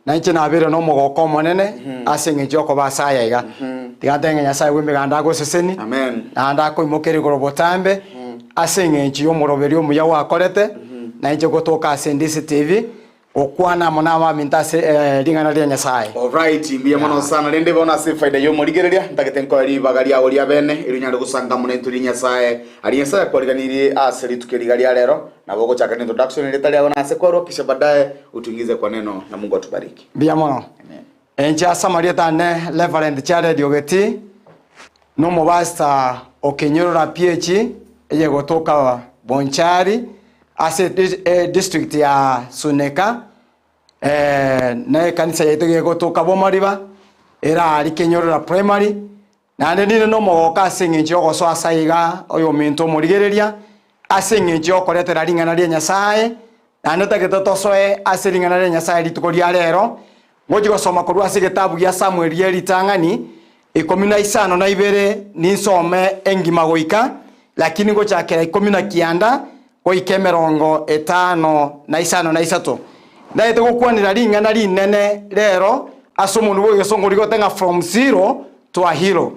Na inche nabeire nomogoko omonene ase engencho y'okoba ase aya iga. Tiga ntebe ng'a Nyasae bw'emeganda agosesenie, Amen. naende akoimokerie igoro botambe ase engencho y'omoroberio omuya gwakorete, na inche gotoka ase Ndisi TV, gokwana amo nabaminto ase ring'ana ria Nyasae. Alright, mbuya mono sana. Rende bono ase efaida y'omorigereria, ntagete nkoe ribaga riao ria bene, erio onyare gosanga amo naintwe ria Nyasae. Aria Nyasae akwariganirie ase rituko eri iga ria rero, nabo ogochaka na introduction erieta riao na ase kwarwa, kisha baadaye utuingize kwa neno na Mungu atubariki. Mbuya mono. Amen. Inche ase amarieta ane Reverend Jared Ogeti, nomopastor o Kinyorora PH eyegotoka Bonchari ase edistrict ya Suneka, na ekanisa yaito egegotoka Bomariba, ere aria Kinyorora Primary, naende ninde nomogooko ase engencho y'ogosoa ase aiga oyominto omorigereria, ase engencho y'okoretera ring'ana ria Nyasae, naende ntagete tosoe ase ring'ana ria Nyasae rituko ria rero, Ngochia gosoma korwa ase egetabu gia Samueli ye ritang'ani, 52 ninsome engima goika, lakini ngochakera 19 goika 53. Ndagete gokwanera ring'ana rinene rero ase omonwa bw'egesongo rigote ng'a from zero to a hero.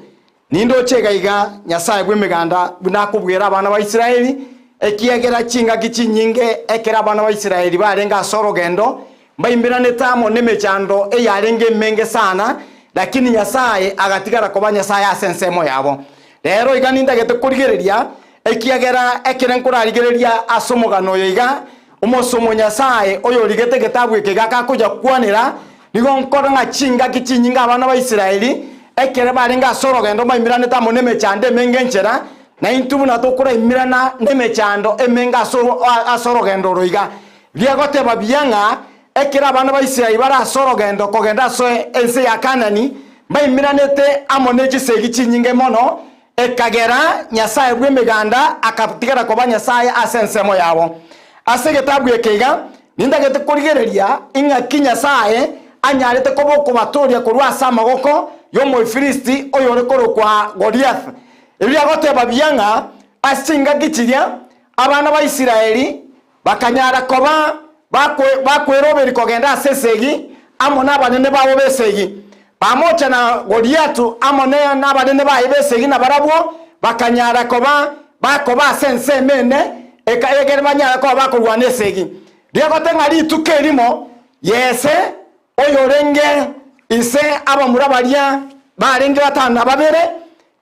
Nindoche iga iga Nyasae bw'Emeganda buna akobwera abana ba Israeli, ekiagera chingaki chinyinge ekero abana ba Israeli barenge ase orogendo, mbaimeranete amo nemechando eyarenge emenge sana, lakini Nyasae agatigara koba Nyasae ase ensemo yabo. Rero iga nintagete korigereria, ekiagera ekere nkorarigereria ase omogano oyo iga, omosomo Nyasae oyorigete egetabu eke iga gakoyakwanera, Nigo nkorora ng'a chingaki chinyinge abana ba Israeli, ekero barenge ase orogendo mbaimeranete amo nemechando emenge enchera, na intwe buna tokoraimerana nemechando emenge ase orogendo oro iga. Riagoteba buya ng'a ekero abana ba Israeli bare ase orogendo kogenda ase ense ya Kaanani, mbaimeranete amo ne chisegi chinyinge mono, ekagera Nyasae bw'Emeganda akatigara koba Nyasae ase ensemo yabo. Ase egetabu eke iga, Nintagete korigereria ing'aki Nyasae anyarete koba okobatooria korwa ase amaboko y'Omoifilisti oyore korokwa Goliath. Erio agoteba buya ng'a ase chingaki chiria abana ba Israeli bakanyara koba bakweroberia kogenda ase esegi amo nabanene babo b'esegi. Bamocha na Goliath amo nabanene baye b'esegi nabarabwo bakanyara koba bakoba ase ensemo ende ekere banyare koba bakorwana esegi. Riagote ng'a rituko erimo Yese, oyorenge ise abamura baria barenge batano na babere,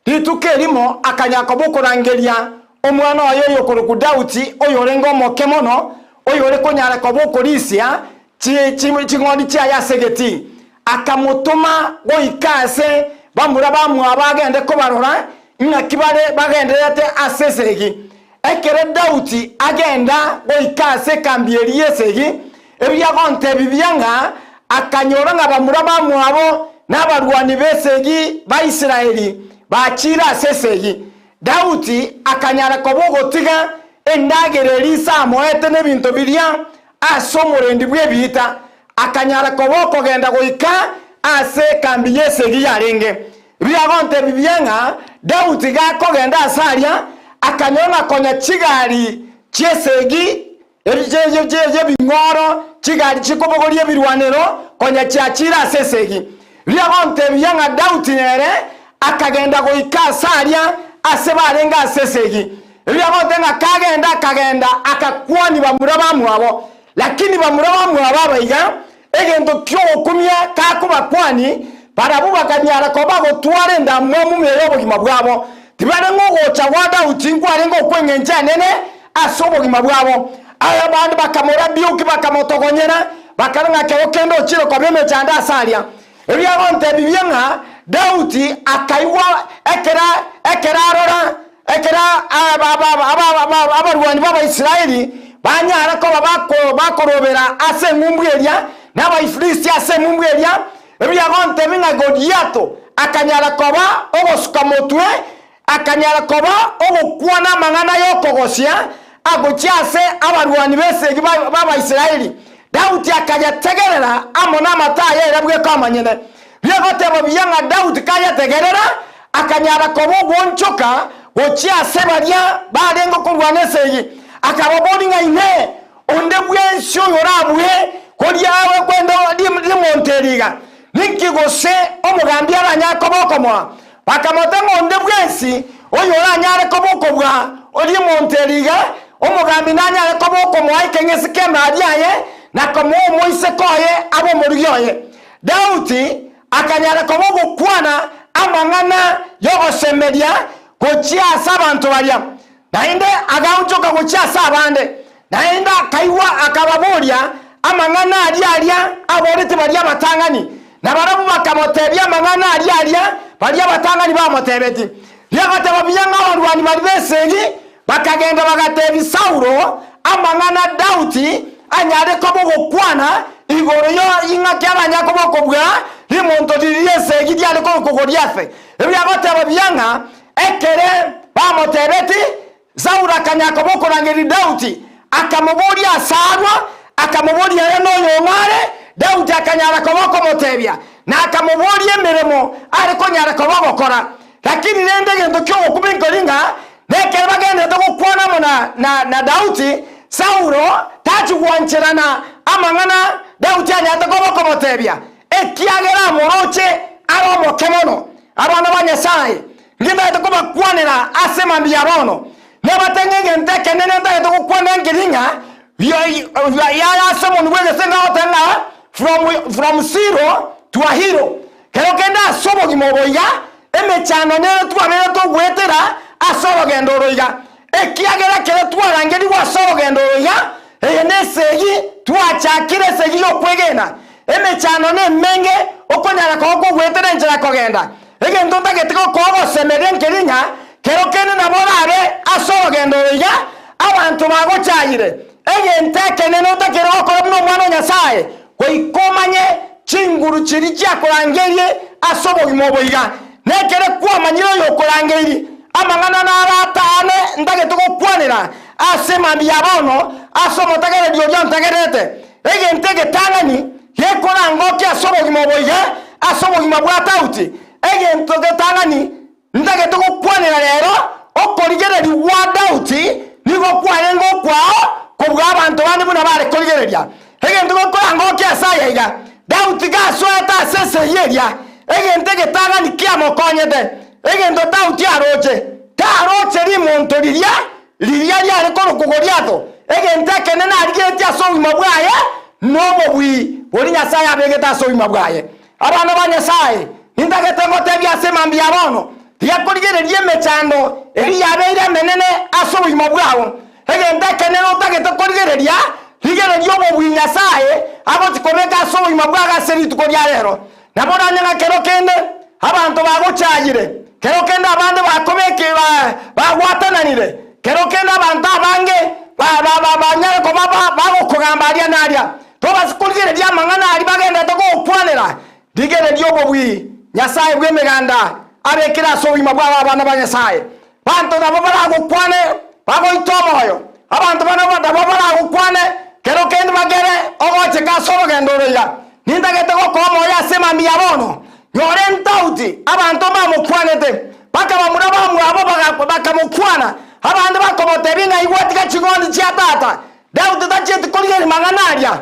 rituko erimo akanyara koba okorangeria omwana oye oyokorokwa Daudi, oyorenge omoke mono, oyore konyara koba okorisia ching'ondi chiaye ase egetii. Akamotoma goika ase bamura bamwabo agende kobarora ing'aki bare bagendererete ase esegi. Ekero Daudi agenda goika ase ekambi eria y'esegi, ebiagontebia buya ng'a akanyora ng'a bamura bamwabo na abarwani b'esegi ba Israeli bachiire ase esegi. Daudi akanyara koba ogotiga endagera eria ise amoete na ebinto biria ase omorendi bw'ebiita, akanyara koba okogenda goika ase ekambi y'esegi yarenge. Biagontebia buya ng'a Daudi gakogenda aase aria, akanyora ng'a konya chigari chi'esegi y'ebing'oro, chigari chikobogoria ebirwanero, konya chiachiire ase esegi. Biagontebia buya ng'a Daudi nere akagenda goika aase aria ase barenge ase esegi. Biagontebia ng'a kagenda akagenda akakwania bamura bamwabo. Lakini bamura bamwabo aba iga, egento ki'ogokumia kakobakwani, barabwo bakanyara koba gotwara endamwamu ime y'obogima bwabo. Tibare ng'a ogocha gwa Daudi nkwarenge okw'engencho enene ase obogima bwabo. Aya abande bakamorabiuki, bakamotogonyera, bakara ng'a kero kende ochire koba emechando ase aria. Erio agontebia ng'a Daudi akaigwa ekero ekero arora ekero abarwani b'Abaisraeli banyara koba bakorobera ase eng'umbu eria, na Abaifilisti ase eng'umbu eria, erio agontebia ng'a Goliato akanyara koba ogosuka motwe, akanyara koba ogokwana amang'ana y'okogosia agochia ase abarwani b'esegi b'Abaisraeli. Daudi akayategerera amo namato aye ere bweka omonyene. Riagoteba buya ng'a Daudi kayategerera, akanyara koba ogoonchoka gochia ase baria barenge korwana esegi, akababoria ng'a, Inee! Onde bwensi oyorabue koria rimonto? eri iga, Ninki gose omogambi aranyare koba okomoa? Bakamotebia ng'a onde bwensi oyoranyare koba okobua rimonto eri iga, omogambi nanyare koba okomoa ekeng'ese ki'emari yaye na komoa omoiseke oye abe omorugi oye. Daudi akanyara koba ogokwana amang'ana y'ogosemeria gochia ase abanto baria, naende agaonchoka gochia ase abande, naende akaigwa akababoria amang'ana aria aria aboretie baria abatang'ani, na barabwo bakamotebia amang'ana aria aria baria abatang'ani bamotebetie. Riagateba buya ng'a abarwani baria b'esegi bakagenda bagatebia Saulo amang'ana Daudi anyare koba ogokwana igoro y'ing'aki aranyare koba okobua rimonto riria ri'esegi riare korokwa Goliath. Erio agateba buya ng'a ekere bamotebeti, Saulo akanyara koba okorangeria Daudi, akamoboria ase arwa, akamoboria ere noyong'o are, Daudi akanyara koba okomotebia, na akamoboria emeremo are konyara koba ogokora. Lakini rende egento ki'ogokuma nkori ng'a nekero bagenderete gokwana amo na, na, na Daudi, Saulo tachi gwancherana amang'ana Daudi anyarete koba okomotebia, ekiagera amoroche are omoke mono. Abana ba Nyasae, ngintagete kobakwanera ase mambia ya bono, nabate ng'a egento ekenene ntagete gokwanera nkeri ng'a yaya ase omonwa bw'egese ngagoteba ng'a from, from zero to a hero. Kero kende ase obogima obo iga, emechando nere twabeire togoetera ase orogendo oro iga, ekiagera ekero twarangerigwe ase orogendo oro iga, eye nesegi twachakire esegi y'okwegena. Emechando nemenge okonyara koba kogoetera enchera kogenda. Egento ntagete gokoa ogosemeria nkeri ng'a kero kende nabo orabe ase orogendo oro iga, abanto bagochayire. Egento ekenene otakeire gokora buna omwana o Nyasae, goika omanye chinguru chiria chiakorangeirie ase obogima obo iga. Nekere kwamanyire oyokorangeirie, amang'ana naro ataane ntagete gokwanera ase mambia ya bono ase omotagereri oria ontagererete. Egento egetang'ani gekorangokia ase obogima obo iga, ase obogima bwa tauti, egento getang'ani Ntagete gokwanera rero, okorigereria gwa Daudi nigo kwarenge okwao kobua abanto bande buna bare korigereria. Egento gekorangokia ase aya iga, Daudi gasoete ase esegi eria, egento egetang'ani kiamokonyete, egento Daudi aroche, taroche rimonto riria riria riare korokwa Goliatho, egento ekenene arigeretie ase obogima bwaye nobobui boria Nyasae abegete ase obogima bwaye. Abana ba Nyasae, nintagete ngotebie ase mambia ya bono, tiga korigereria emechando eria yabeire emenene ase obogima bwao. Egento ekenene otagete korigereria, rigereria obobui Nyasae agochi kobeka ase obogima bwao ase rituko ria rero. Nabo oranye ng'a kero kende abanto bagochayire, kero kende abande bakobeki bagwatananire, kero kende abanto abange banyare koba bagokogamba aria na aria. Tobase korigereria amang'ana aria bagenderete gokwanera, rigereria obobui Nyasae bw'emeganda abekire ase obogima bwabo abana ba Nyasae. Banto nabo baragokwane bagoite omoyo, abanto bano nabo baragokwane kero kende bagere ogocheka ase orogendo oro iga. Nintagete gokoa omoyo ase emambia ya bono, nyore ntauti abanto mbamokwanete, bakabamura bamwabo bakamokwana, abande bakomotebia ng'a igwa tiga ching'ondi chia tata Daudi tachieti korigereria mang'ana aria,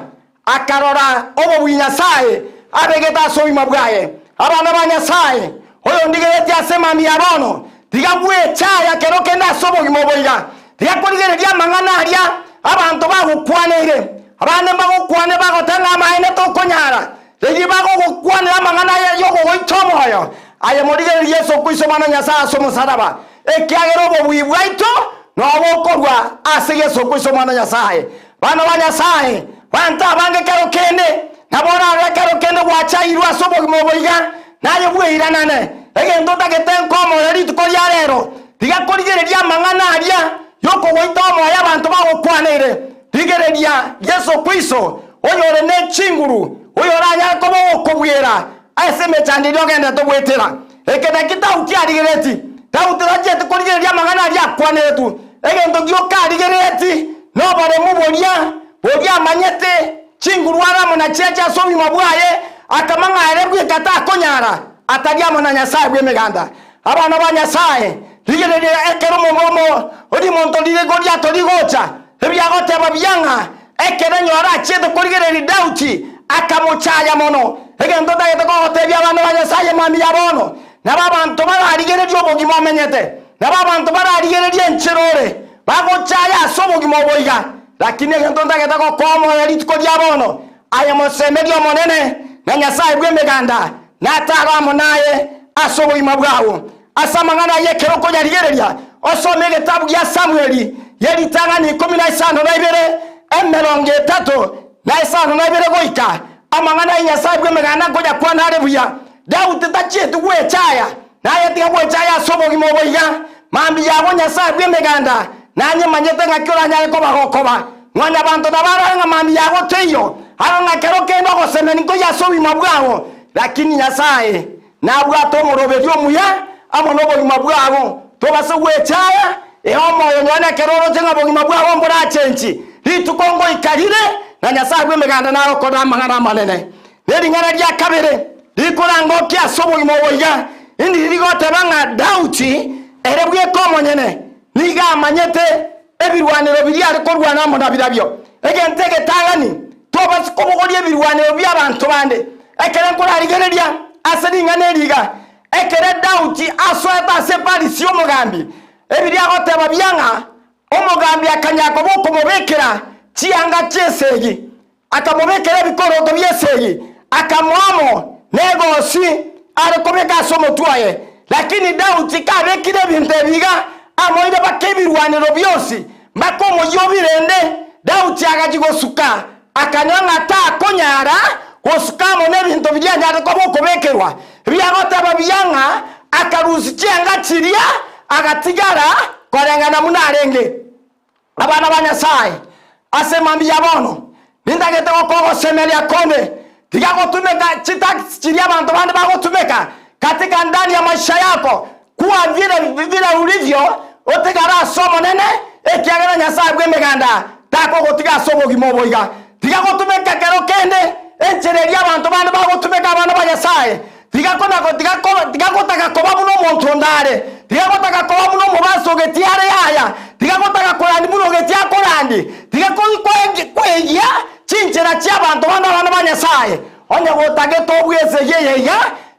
akarora obobui Nyasae abegete ase obogima bwaye. Abana ba Nyasae, oyondigeretie ase emambia ya bono, tiga bwechaya kero kende ase obogima obo iga. Tiga korigereria amang'ana aria abanto bagokwaneire. Abande mbagokwane bagoteba ng'a amaene tokonyara. Riria bagogokwanera amang'ana aya y'ogogoita omoyo, aye morigererie Yeso Kristo Omwana o Nyasae ase omosalaba, ekiagera obobui bwaito nobokorwa ase Yeso Kristo Omwana o Nyasae. Bana ba Nyasae, banto abange kero kende nabo orarore kero kende gwachairwe ase obogima obo iga, naye bweiranane. Egento otagete nkomoyo rituko ria rero, tiga korigereria amang'ana aria y'okogoita omoyo abanto bagokwaneire. Rigereria Yeso Kristo, oyore ne chinguru, oyoranyare koba ogokobuera ase emechando eria ogenderete goetera. Eke nakio Daudi arigereti. Daudi tachieti korigereria amang'ana aria akwaneretwe. Egento gioka arigereti noboremu boria boria amanyete chinguru are amo na chiache ase obogima bwaye, akama ng'a ere bweka takonyara atari amo na Nyasae bw'Emeganda. Abana ba Nyasae, rigereria ekero omo rimonto rire Goliato rigocha, Ebiagoteba buya ng'a ekero nyora achiete korigereria Daudi, Akamochaya mono. Egento ntagete kogotebia abana ba Nyasaye mambia bono, nabo abanto bararigererie obogima omenyete, nabo abanto bararigererie enchera ore, bagochaya ase obogima obo iga. Lakini egento ntagete gokoa omoyo rituko ria bono, aye mosemerie Omonene na Nyasae bw'Emeganda, natare amo naye ase obogima bwao. Ase amang'ana ayio ekero okoyarigereria, osome egetabu gia Samweli ye ritang'ani 12, 32 goika amang'ana ai Nyasae bw'Emeganda nkoyakwana are buya. Daudi tachieti gwechaya, naye tiga gwechaya ase obogima obo iga. Mambia yago Nyasae bw'Emeganda nanyemanyete ng'aki oranyare koba gokoba. Mwanyabanto nabo arore ng'a mambia yago teiyo, aro ng'a kero kende ogosemeni nkoiyo ase obogima bwao, lakini Nyasae Nabwate omoroberio omuya amo nobogima bwabo, tobase gwechaya, ee omoyo nonya nekero oroche ng'a obogima bwabo mborachenchi, rituko ngoika rire, na Nyasae bw'Emeganda nagokore amang'ana amanene. Ne ring'ana ria kabere rikorangokia ase obogima obo iga, indiri rigoteba ng'a Daudi ere bweka omonyene nigo amanyete ebirwanero biria are korwana amo nabirabio. Egento egetang'ani, tobasi kobogoria ebirwanero bi'abanto bande. Ekero nkorarigereria ase ring'ana eri iga, ekero Daudi asoete ase eparisi y'omogambi, ebiria agoteba buya ng'a omogambi akanyara koba okomobekera chianga chi'esegi, Akamobekera ebikoroto bi'esegi, akamoa amo negosi are kobeka ase omotwe oye. Lakini Daudi kabekire ebinto ebi iga, amoire mpaka ebirwanero bionsi, mpaka omoyio o birende. Daudi agachia gosuka, akanyora ng'a takonyara gosuka amo nebinto biria anyarete koba okobekerwa. Biagoteba buya ng'a akarusia chianga chiria, agatigara koreng'ana buna arenge. Abana ba Nyasae, ase mambia ya bono, nintagete gokoa ogosemeria konde, tiga gotumeka chitactics chiria abanto bande bagotumeka katika ndani ya maisha yako, kuwa vile vile ulivyo, otigare ase Omonene, ekiagera Nyasae bw'Emeganda takogotiga ase obogima obo iga. Tiga gotumeka kero kende enchera eria abanto bande bagotumeka abana ba Nyasae, Tiga kona tiga ko tiga gotaka koba buna omonto onde are, tiga gotaka koba buna omobasi ogetie are yaya, tiga gotaka korandi buna ogetie akorandi, tiga koi koegi koegia chinchera chi'abanto bande abana ba Nyasae. Onye gotagete obue esegi eye iga,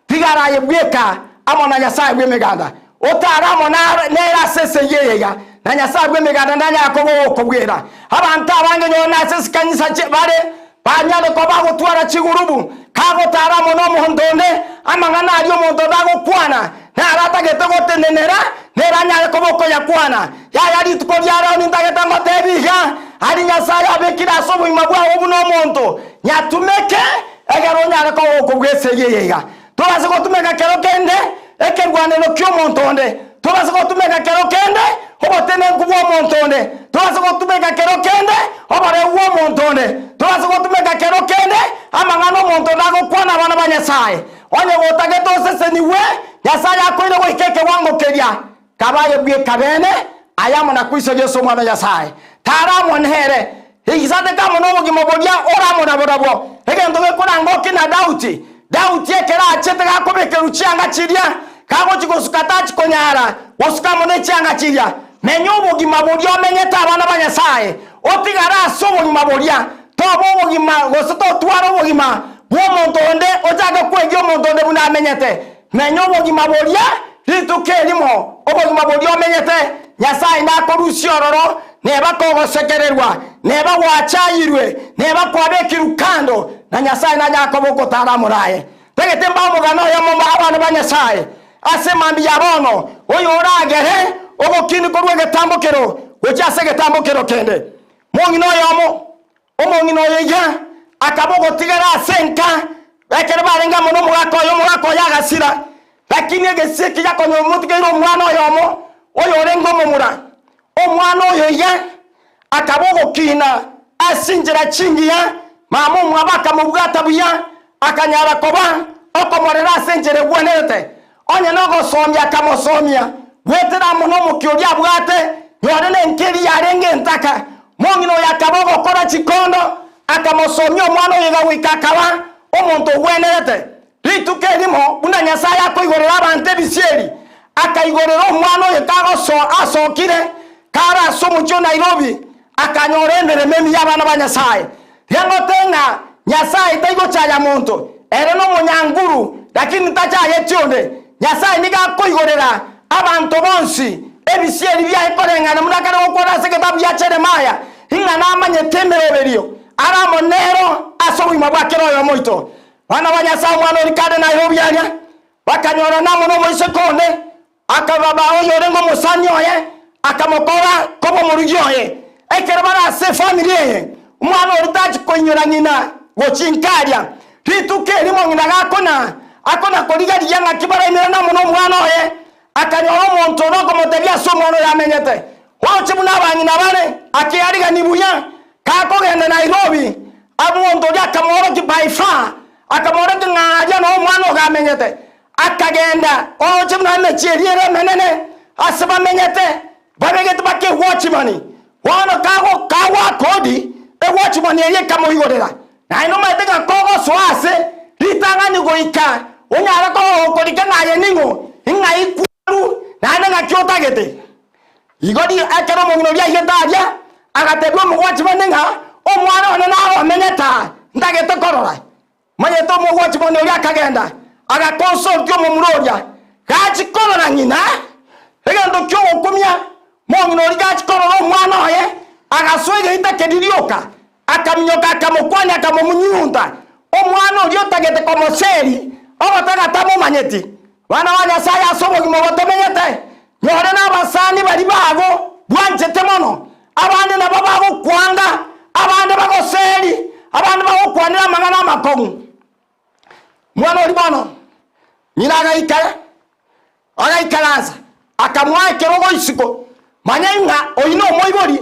tigara aye bweka amo na Nyasae bw'Emeganda. Otare amo nare nere ase esegi eye iga, na Nyasae bw'Emeganda nanyare koba ogokobuera. Abanto abange nyore nase chikanisa chi bare Banyare koba bagotwara chigurubu, kagotara amo nomonto onde, amang'ana aria omonto onde agokwana, naro atagete gotenenera, nere anyare koba okoyakwana. Yaya rituko ria rero nintagete ngotebi iga, aria Nyasae abekire ase obogima bwao buna omonto, nyatumeke, egere onyare koba okobua esegi eye iga. Tobase gotumeka kero kende ekerwanero ki'omonto onde, tobase gotumeka kero kende obotenenku bw'omonto onde, tobase gotumeka kero kende oboreu bw'omonto onde, tobase gotumeka kero kende amang'ana omonto onde agokwana abana ba Nyasae. Onye gotagete osesenigwe, Nyasae akoire goika ekewango keria, Kaba aye bweka bene, aye amo na Kristo Yeso Omwana o Nyasae. Tara amo nere, igisate amo nobogima boria ore amo naborobwo. Egento gekoranga oki na Daudi. Daudi ekero achete gakobekerwa chianga chiria, kagochia gosuka tachi konyara gosuka amo ne chianga chiria. Menya obogima boria omenyete abana ba Nyasae, otigare ase obogima boria. Toba obogima gose totwara obogima bw'omonto onde ochake kwegia omonto onde buna amenyete. Menya obogima boria rituko erimo, obogima boria omenyete, Nyasae nakorusie ororo, neba kogosekererwa, neba gwachayirwe, neba kwabekirwe kando, na Nyasae nanyare koba ogotara amo naye. Tagete mbae omogano oyomo abana ba Nyasae ase mambia ya bono, oyoragere ogokini korwa egetambokero gochia ase egetambokero kende. Mong'ina oyomo Omong'ina oyo iga akaba ogotigara ase enka, ekero barenge amo nomogaka oye, omogaka oye agasira. Lakini egesio eke giakonya omotigeire omwana oyomo, oyorenge omomura. Omwana oyo iga akaba ogokina ase chinchera chingiya, mama omwabo akamobwata buya, akanyara koba okomorera ase enchera egwenerete. Onye nogosomia akamosomia, goetera amo nomokia oria abwate, nyore nenka eria yarenge entaka. Mong'ina oyo akaba ogokora chikondo, akamosomia omwana oyo iga goika akaba omonto ogwenerete. Rituko erimo, buna Nyasae akoigorera abanto ebisieri, akaigorera omwana oyo kagoso asokire, kare ase omochie o Nairobi, akanyora emeremo emiya abana ba Nyasae. Riangote ng'a. Nyasae taigochaya monto, ere nomonyanguru, lakini tachayeti onde. Nyasae nigo akoigorera abanto bonsi ebisieri biaye koreng'ana buna akare gokwana ase egetabu gia Jeremaya, ng'a namanyete emeroberio are amo nero ase obogima bwa kera oyomo oito. Bana ba Nyasae omwana oria kare Nairobi aria, bakanyorana amo nomoiseke onde, Akababa oyorenge omosani oye, akamokora koba omorugi oye. Ekero bare ase efamiri eye, omwana oria tachi koinyora ng'ina gochia inka aria. Rituko erimo ng'ina gakona akona korigia-rigia ng'aki baraimerane amo nomwana oye, akanyora omonto ore okomotebia ase omwana oyo amenyete. Oroche buna abang'ina bare, akearigania buya, gakogenda Nairobi, omonto oria akamoorokia by far, akamoorokia ng'a aria noo omwana ogo amenyete. Akagenda oroche buna emechie eria ere emenene ase bamenyete, babegete baka egwachimani. Bono kago kagoaka odi, egwachimani eria ekamoigorera. Naende omanyete ng'a kogosoa ase ritang'ani goika onyare koba gokorika ng'a aye ning'o, ng'ai kwarwa, naende ng'aki otagete. Igo ekero omong'ina oria aigete aria, agatebia omogwachimani ng'a, Omwana one naro omenyete aa, ntagete korora. Manyete omogwoti bone oria akagenda, agakonsoltia omomura oria, Gachia korora ng'ina, egento ki'ogokumia, mong'ina oria gachia korora omwana oye, agasoa egeita keria rioka, akaminyoka akamokwania akamomunyunta. Omwana oria otagete komoseri, ogotaka tamomanyeti. Bana ba Nyasae ase obogima obo tomenyete, nyore nabasani baria bago bwanchete mono, abande nabo bagokwanga, abande bagoseri, abande bagokwanera amang'ana amakong'u. Mwana oria bono ng'ina agaikara, agaikaransa, akamoa ekerogo isiko. Manya ng'a oyio nomoibori,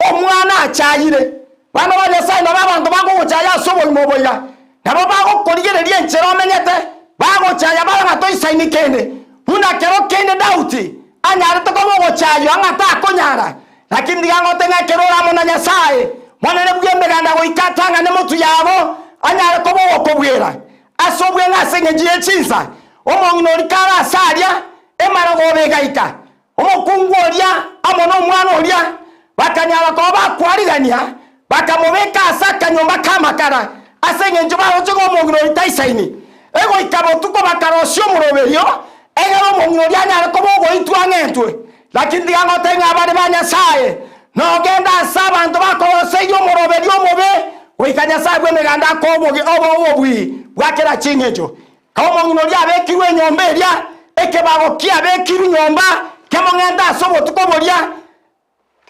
omwana achayire. Bana ba Nyasae nabo abanto bakogochaya ase obogima obo iga. Nabo bagokorigereria enchera omenyete, bagochaya bare ng'a toisaini kende. Buna kero kende Daudi anyarete koba ogochaywa ng'a takonyara. Lakini tiga ngote ng'a ekero ore amo na Nyasae, Monene bw'Emeganda goika atang'ane motwe yabo, anyare koba ogokobwera ase obweng'e ase engencho ye chinsa. Omong'ina oria kare ase aria, emaragoba egaika, Omokungu oria amo nomwana oria bakanyara koba bakwarigania, bakamobeka ase akanyomba k'amakara, ase engencho baroche ng'a omong'ina oria taisaini. Egoika botuko bakarosia omoroberio, egere omong'ina oria anyare koba ogoitwa ang'entwe. Lakini tiga ngotebie ng'a abare ba Nyasae, nogende ase abanto bakoroseirie omoroberio omobe, goika Nyasae bw'Emeganda akoe obobui bwa kera ching'encho. Omong'ina oria abekirwe enyomba eria, ekebago kiabekirwe nyomba, kemong'ente ase obotuko boria.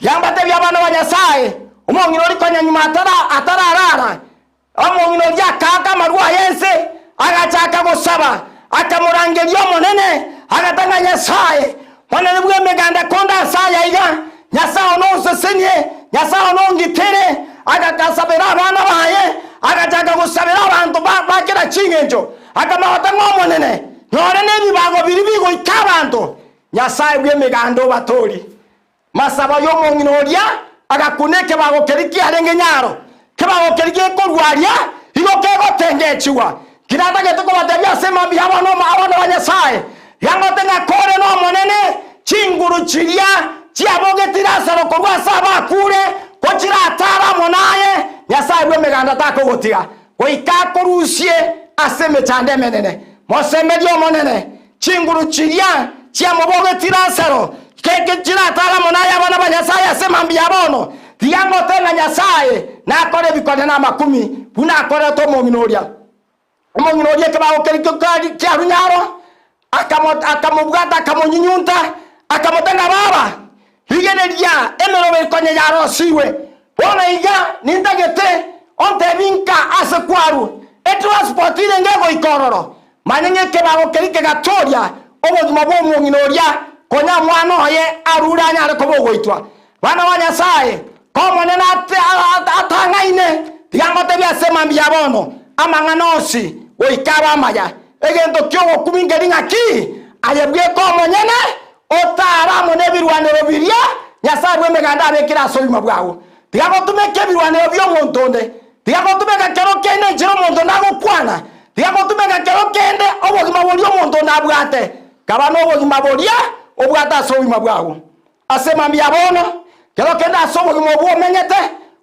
Riambatebie abana ba Nyasae, omong'ina oria konya nyuma atararara, omong'ina oria akaaka amarwa aye ense, agachaka gosaba, akamorangeria Omonene, agata ng'a Nyasae, Monene bw'Emeganda konde ase aya iga, Nyasae one onsesenie, Nyasae one ongitere, agatasabera abana baye, agachaka gosabera abanto ba kera ching'encho, akamagota ng'a Omonene, nyore nebibago biria bigoika abanto, Nyasae bw'Emeganda obatoorie. Masabo y'omong'ina oria agakuna ekebago keria kiarenge nyaro, kebago keria gekorua aria igo kegotengechigwa. Kinatagete kobatebia ase mambia abana abana ba Nyasae, Yangote ng'a kore n'Omonene, chinguru chiria chiabogetie Lazaro korwa ase abakure, ko chiratare amo naye, Nyasae bw'Emeganda takogotiga, goika akorusie ase emechando emenene. Mosemerie Omonene, Chinguru chiria chiamobogetie Lazaro, keke chiratare amo naye abana ba Nyasae ase mambia ya bono. Tiga ngote ng'a Nyasae nakore ebikone na amakumi, buna akorete omong'ina oria. Omong'ina oria ekebago keria kiarwa nyaro, akamobwata akamonyunyunta, akamotebia ng'a Baba, Rigereria, emerobo ekonya yarosigwe. Bono iga nintagete ontebie nka ase kwarwa, etransport irenge egoika ororo. Manya ng'a ekebago keria kegatooria obogima bw'omong'ina oria, konya omwana oye arure anyare koba ogoitwa. Bana ba Nyasae, k'Omonene atang'aine, tiga ngotebie ase mambia ya bono amang'ana onsi goika abe amaya. Egento ki'ogokumia nkeri ng'aki? Aye bweka omonyene Otaare amo nebirwanero biria Nyasae bw'Emeganda abekire ase obogima bwao. Tiga gotumeka ebirwanero bi'omonto onde. Tiga gotumeka kero kende enchera omonto onde agokwana. Tiga gotumeka kero kende obogima boria omonto onde abwate. Kaba nobogima boria obwate ase obogima bwao. Ase mambia bono, kero kende ase obogima obwo omenyete,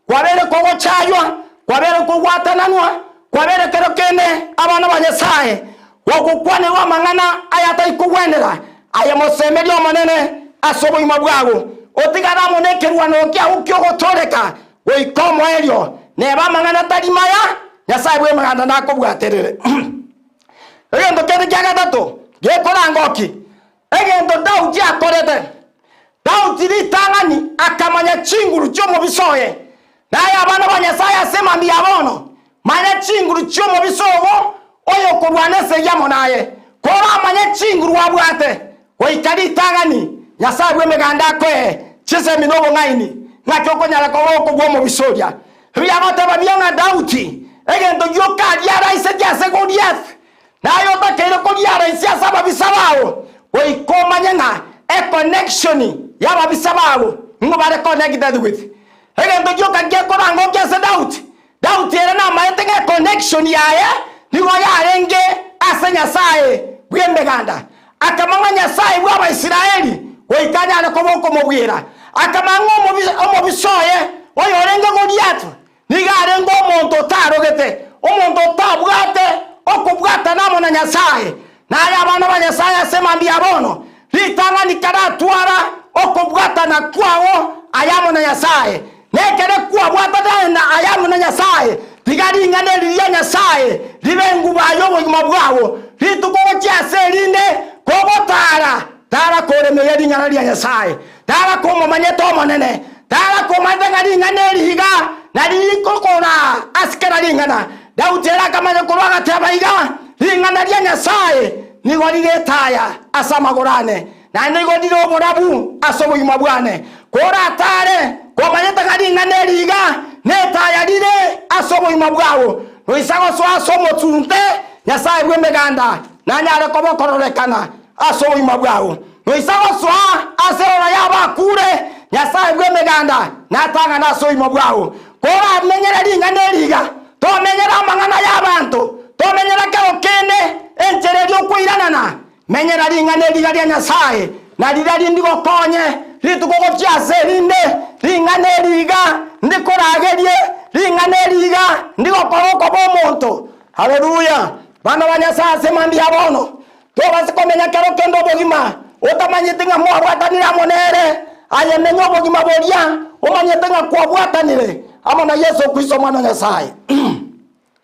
kwabeire kogochaywa, kwabeire kogwatananwa. Kwabera kero kende abana ba Nyasae gogokwanerwa amang'ana ayatari kogwenera, aye mosemerie Omonene ase obogima bwao, otigare amo nekerwanero kiao ki'ogotooreka goika omoerio. Neba amang'ana tari maya, Nyasae bw'emeganda nakobwaterere. Egento kende kia gatato gekorangoki, egento Daudi akorete. Daudi ritang'ani akamanya chinguru chi'omobisa oye, na aye abana ba Nyasae ase mambia ya bono, manya chinguru chi'omobisa obo oyokorwana esegi amo naye. Koramanye chinguru abwate, goika ritang'ani Nyasae bw'emeganda akoe chisemi na obong'aini, ng'aki okonyara koba okobua omobisa oria. Riagoteba buya ng'a Daudi egento gioka aria araisetie ase Goliath, Naye otakeire koriara inse ase ababisa bao, goika omanye ng'a econnection y'ababisa bao nigo bare connected with. Egento gioka gekorangokia ase Daudi, Daudi ere namaete ng'a econnection yaye nigo yarenge ase Nyasae bw'emeganda. Akamanya ng'a Nyasae bw'Abaisraeli goika anyare koba okomobwera. Akamanya ng'a omobisa oye oyorenge Goliath Nigo arenge omonto otarogete, omonto otabwate okobwatana amo na Nyasae. Naye abana ba Nyasae ase mambia ya bono, ritang'ani karatwara okobwatana kwao aye amo na Nyasae. Nekere kwabwatana na aye amo na Nyasae, tiga ring'ana eri ria Nyasae ribe enguba y'obogima bwao. Rituko gochia ase erinde kogotara, tara koremeria ring'ana ria Nyasae. Tara komomanyete Omonene, tara komanyete ng'a ring'ana eri iga nari rikokora ase kera ring'ana. Daudi ere akamanya korwa agateba iga, Ring'ana ria Nyasae nigo rire etaya ase amagoro ane, naende nigo rire oborabu ase obogima bwane. Koratare komanyete ng'a ring'ana eri iga netaya rire ase obogima bwao, noisa gosoa ase omosunte, Nyasae bw'emeganda nanyare koba okororekana ase obogima bwao. Noisa gosoa ase eora y'abakure, Nyasae bw'emeganda natang'ane ase obogima bwao. Koramenyere ring'ana eri iga, tomenyera amang'ana y'abanto, tomenyera kero kende enchera eria okoiranana. Menyera ring'ana eri iga ria Nyasae, na riria rindi gokonye rituko gochia ase erinde. Ring'ana eri iga ndikoragerie, ring'ana eri iga ndigokore okoba omonto. Haleluya! Bana ba Nyasae ase mambia bono, Tobase komenya kero kende obogima otamanyeti ng'a mwabwatanire amo nere. Aye menya obogima boria omanyete ng'a kwabwatanire amo na Yeso Kristo Omwana o Nyasae.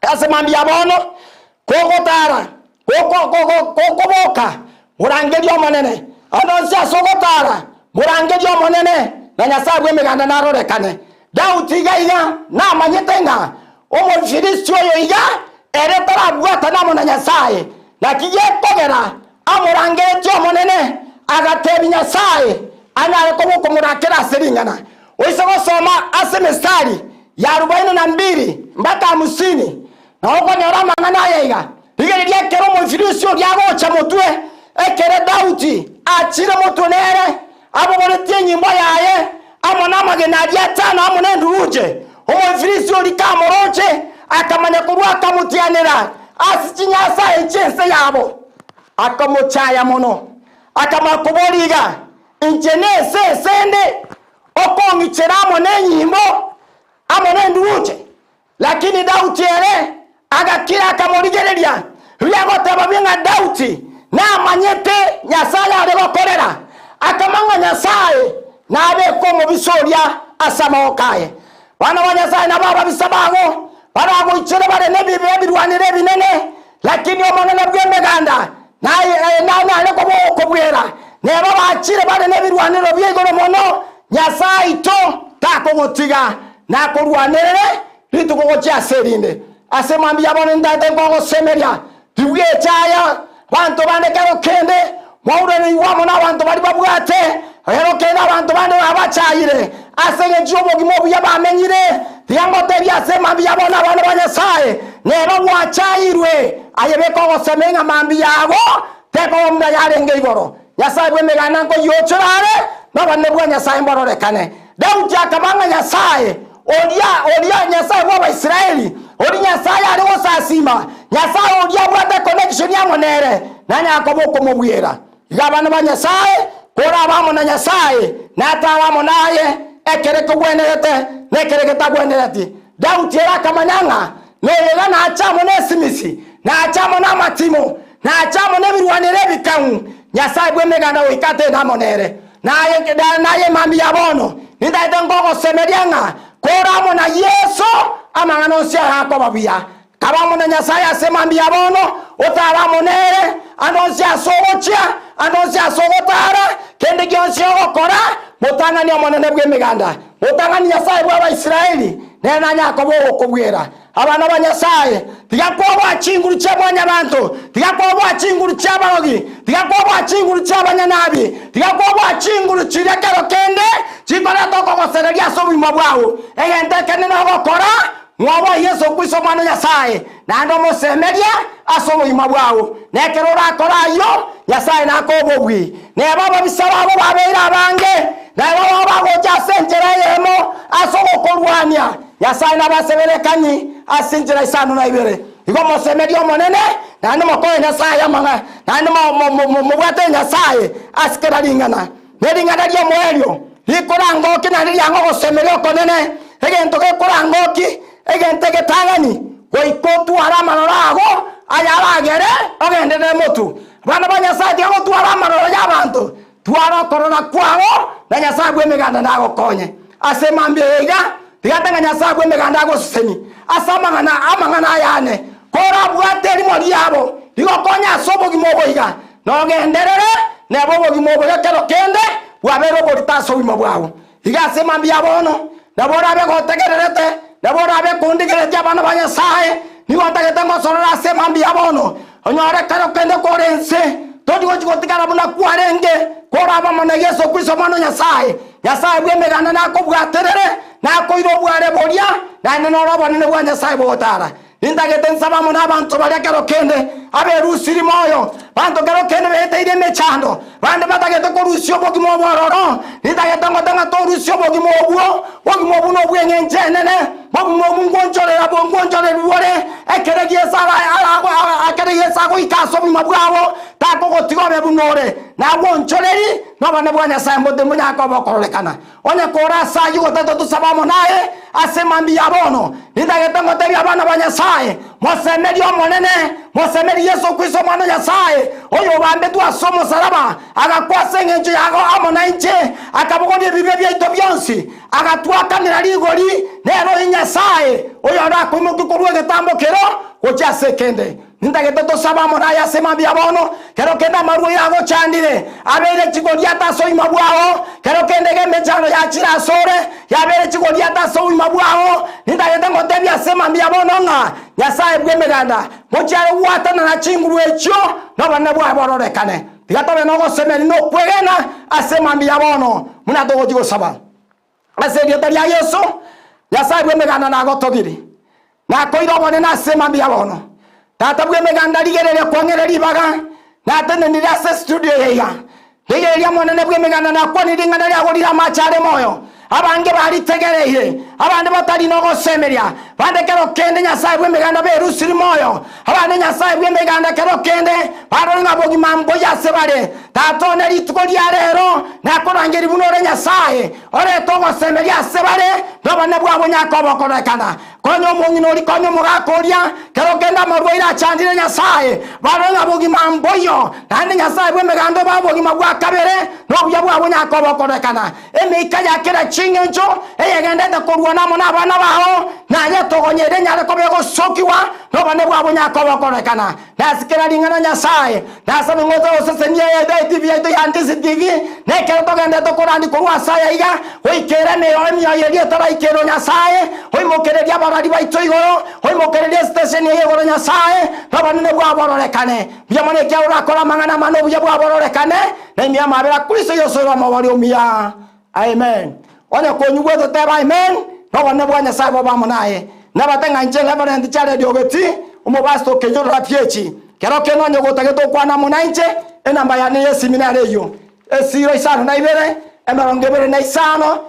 Ase mambia bono, kogotara, gokoboka, morangerie Omonene. Ande onsi ase ogotara, morangerie Omonene, na Nyasae bw'emeganda narorekane. Daudi iga iga namanyete ng'a Omofilisti oyo iga ere tarabwatana amo na Nyasae, naki gekogera amorangeretie Omonene, agateebia Nyasae anyare koba okomorakera ase ring'ana. Oise gosoma ase emistari ya arubaini na mbiri mpaka hamsini, nao okonyora amang'ana aya iga, Rigereria ekero Omofilisti oria agocha motwe, ekero Daudi achire motwe nere, Abogoretie enyimbo yaye amo namagena aria atano amo nenduruche. Omoefirisi oria kamoroche, akamanya korwa akamotianera ase chinyasae chi'ense yabo, akamochaya mono. Akamanya koboria iga, Inche nense ese nde okong'ichera amo nenyimbo amo nenduruche? Lakini Daudi ere agakira akamorigereria, riria agoteba buya ng'a Daudi namanyete Nyasae are gokorera, akamanya ng'a Nyasae nabeke omobisa oria ase amaboko aye. Bana ba Nyasae nabo ababisa bago baragoichere bare nebibe ebirwanero ebinene, lakini Omonene bw'Emeganda nanyare koba okobuera. Neba bachire bare nebirwanero bia igoro mono, Nyasae oito takogotiga, nakorwanerere rituko gochia ase erinde. Ase mambia bono ntaete nkogosemeria, tibwechaya banto bande kero kende, mwauranigwe amo nabanto baria babwate kero kende abanto bande babachayire ase engencho y'obogima obuya bamenyire. Tiga ngotebie ase mambia bono abana ba Nyasae, neba gwachayirwe, aye beka ogosemia ng'a mambia ago tekoba buna yarenge igoro. Nyasae bw'emeganda nkoyiochora are, na obonene bwa Nyasae mbororekane. Daudi akaba ng'a Nyasae oria, oria Nyasae bw'Abaisraeli, oria Nyasae are gosasiima, Nyasae oria abwate econnection amo nere, nanyare koba okomobuera. Iga abana ba Nyasae, korabe amo na Nyasae, natare amo naye, ekere kegwenerete na ekere getagwenereti. Daudi ere akamanya ng'a. Noyoiga nache amo nesimisi, nache amo namatimo, nache amo nebirwanero ebikang'u, Nyasae bw'emeganda goika atende amo nere. Naye, naye mambia bono, nintagete nkogosemeria ng'a kore amo na Yeso, amang'ana onsi aya akoba buya. Kaba amo na Nyasae ase mambia bono, otare amo nere, ande onsi ase ogochia, ande onsi ase ogotara, kende gionsi ogokora, motang'ani Omonene bw'Emeganda, motang'ani Nyasae bw'Abaisraeli, nere nanyare koba ogokobwera. Abana ba Nyasae, tiga kwoboa chinguru chia mwanyabanto, tiga kwoboa chinguru chi'abarogi, tiga kwoboa chinguru chi'abanyanabi, tiga kwoboa chinguru chiria kero kende chikoreta okogosereria ase obogima bwao. Egento ekenene ogokora, Mwoboe Yeso Kristo Omwana o Nyasae, naende omosemerie ase obogima bwao. Na ekero orakore ayio, Nyasae nakoe obobui. Neba ababisa babo babeire abange, na eba babo bagocha ase enchera eyemo ase ogokorwania, Nyasae nabaseberekanie ase enchera isano na ibere. Igo mosemerie Omonene, naende mokoe Nyasae amang'ana, naende mobwate Nyasae ase kera ring'ana. Ne ring'ana ri'omoerio rikorangoki naende riang'a ogosemeria okonene, egento gekorangoki, egento egetang'ani, goika otware amaroro ago ayaragere ogenderere motu. Abana ba Nyasae tiga gotwara amaroro y'abanto, twara okorora kwao, na Nyasae bw'emeganda nagokonye. Ase mambia eye iga, tiga tanga Nyasae bw'emeganda agosesenie ase amang'ana amang'ana aya ane, korabwate erimo riabo rigokonye ase obogima obo iga, Nogenderere nebe obogima obo ekero kende bwabeire oborito ase obogima bwao. Iga ase mambia bono, nabo orabe gotegererete, nabo orabe kondigeretie abana ba Nyasae, nigo ntagete ngosorore ase mambia bono, onyore ekero kende kore ense, tori gochi gotigara buna kwarenge, korabe amo na Yeso Kristo Omwana o Nyasae. Nyasae bw'emeganda nakobwaterere, nakoire obware boria, naende noro obonene bwa Nyasae bogotara. Nintagete nsabe amo nabanto baria kero kende aberusiri moyo, banto kero kende beeteire emechando, bande batagete korusia obogima obo ororo. Nintagete ngote ng'a torusie obogima obwo, bogima obwo nobw'eng'encho enene, bogima obwo ngwonchorera ngwonchoreri bore ekere Yeso ara ekere Yeso agoika ase obogima bwabo, takogotiga obe buna ore. Nagwonchoreri nobonene bwa Nyasae mbote mbonyare koba okororekana. Onye kore ase ayio gotete tosabe amo naye ase mambia ya bono, nintagete ngotebie abana ba Nyasae, mosemerie Omonene, mosemerie Yeso Kristo Omwana o Nyasae, oyobambetwe ase omosalaba, agakwa ase engencho yago amo nainche, akabogoria ebibe biaito bionsi, agatwakanera rigori, nere oyo Nyasae, oyorakoimokie korwa egetambo kero gochia ase ekende. Nintagete tosabe amo naye ase mambia bono, kero kende amarwaire agochandire, abeire chigoriato ase obogima bwao, kero kende iga emechando yachire asore, yabeire chigoriato ase obogima bwao. Nintagete ngotebie ase mambia bono ng'a Nyasae bw'emeganda ngochia are gwatanana chinguru echio, na obonene bwaye bororekane. Tiga tobe nogosemeria na okwegena ase mambia bono, buna togochia gosaba. Ase erieta ria Yeso, Nyasae bw'emeganda nagotogirie, nakoire obonene ase mambia bono. Tata bw'emeganda rigereria kwang'ire ribaga, natenenire ase estudio eye iga. Rigereria Omonene bw'emeganda nakwanire ring'ana riago rire amache are moyo. Abange baritegereire, abande batari nogosemeria, bande kero kende Nyasae bw'emeganda berusiri moyo, abande Nyasae bw'emeganda kero kende barore ng'a bogima mboiyo ase bare. Tata one rituko ria rero nakorangeria buna ore Nyasae, orete ogosemeria ase bare, na obonene bwabo nyakoba okororekana. Konya omong'ina oria, konya omogaka oria, kero kende amarwaire achandire Nyasae, barore ng'a bogima mboiyo, naende Nyasae bw'emeganda obae obogima bwa kabere, na obuya bwabo nyakoba okororekana. Emeika ya kera ching'encho eyegendete korwana amo nabana bao, naye togonya ere enyare koba egosokigwa, na obonene bwabo nyakoba okororekana. Nase kera ring'ana Nyasae nasabe ng'a oche gosesenia etibi yaito ya Ndisi TV, na ekero togenderete korandia korwa ase aya iga, goikera emioyo emioyo eria etaraikerwa Nyasae, oimokererie abarari baito igoro, oimokererie esitesheni eye igoro Nyasae, na obonene bwabo bororekane. Mbuya mono ekiagera orakore amang'ana amaya na obuya bwabo bororekane, na ime y'amabera a Kristo Yeso ore omobori omuya. Amen. Onye konyigwete teba amen, na obonene bwa Nyasae bobe amo naye. Nabate ng'a inche Reverend Jared Ogeti, omopastor o Kenyoro Rapieci. Kero kende onye gotagete gokwana amo nainche, enamba yane y'esimi nere eyio, esiro 52, 25,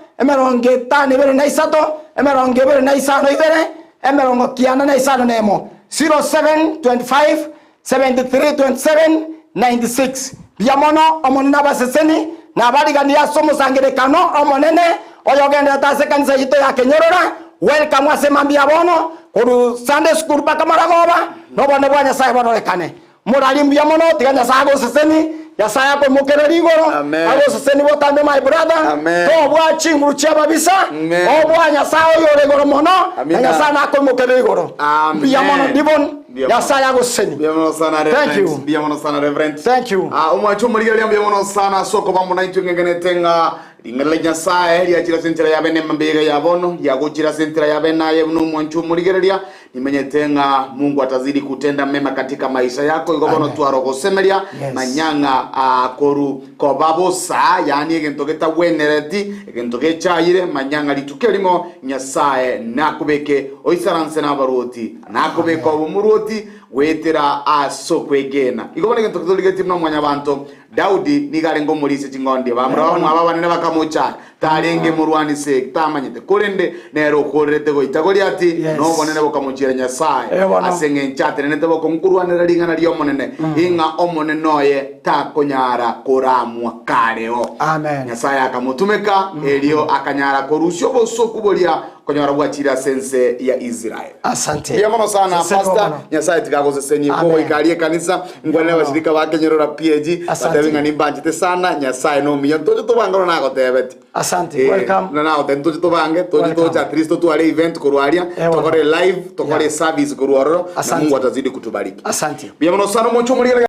53, 25 91, 0725 73 27 96. Mbuya mono, Omonene abaseseni, na abariganie ase omosangererekano omonene oyogenderete ase ekanisa yaito ya Kenyorora. Welcome ase mambia bono. Korwa Sunday school mpaka maragoba, na obonene bwa Nyasae bororekane. Morari mbuya mono, tiga Nyasae agoseseni, Nyasae akoimokereri igoro, Amen. agoseseni botambe my brother, Amen. tobua chinguru chi'ababisa, Amen. obua Nyasae oyore igoro mono, na Amina. Nyasae nakoimokerere igoro. Amen. Mbuya mono Divon, Mbuya mono. Nyasae agoseseni. Mbuya mono sana Thank Reverend. you. Mbuya mono sana Reverend. Thank you. Ah, omwancho omorigereria mbuya mono sana ase okoba mono intwe ng'egenete ng'a ring'ana ria Nyasae riachire ase enchera ya bene mambega ya bono riagochire ase enchera ya bene aye buna omwancho omorigereria Nimenyete ng'a Mungu atazidi kutenda mema katika maisha yako, igo bono Amen. twara ogosemeria, Yes. manya ng'a ah, koru koba bosa, yaani egento getagwenereti, egento gechayire, manya ng'a rituko erimo Nyasae nakobeke oisaranse nabaruoti, nakobeke obe omoruoti goetera ase okwegena. Igo bono egento ketorigetie buna mwanyabanto, Daudi nigo arenge omorisia ching'ondi, abamura bamwabo abanene bakamochaya, Tarenge morwani segi, tamanyete, korende nere okoorerete goita Goliati, Yes. na obonene bokamochiera Nyasae, Eh, bono. ase engencho atenenete bokong'u korwanera ring'ana ri'Omonene, ing'a Omonene oye takonyara koramwa kareo. Amen. Nyasae akamotumeka, erio akanyara korusia obosoku boria konyora bwachire ase ense ya Israel. Asante. Mbuya mono sana Seseni pastor bono. nyasaye tigagosesenie Amen. kogoika aria ekanisa ngwane Mono. abashirika bakenyorora PAG Asante. batebe ng'a nimbanchete sana nyasaye nomuya ntoche tobange oro nagotebeti Asante. Eh, Welcome. na nagotebeti ntoche tobange toche Welcome. toche at least totware event korwa aria Eh, bono. tokore live tokore Yeah. service korwa ororo na Asante. Mungu atazidi kutubariki Asante. mbuya mono sana omonche omorigereria.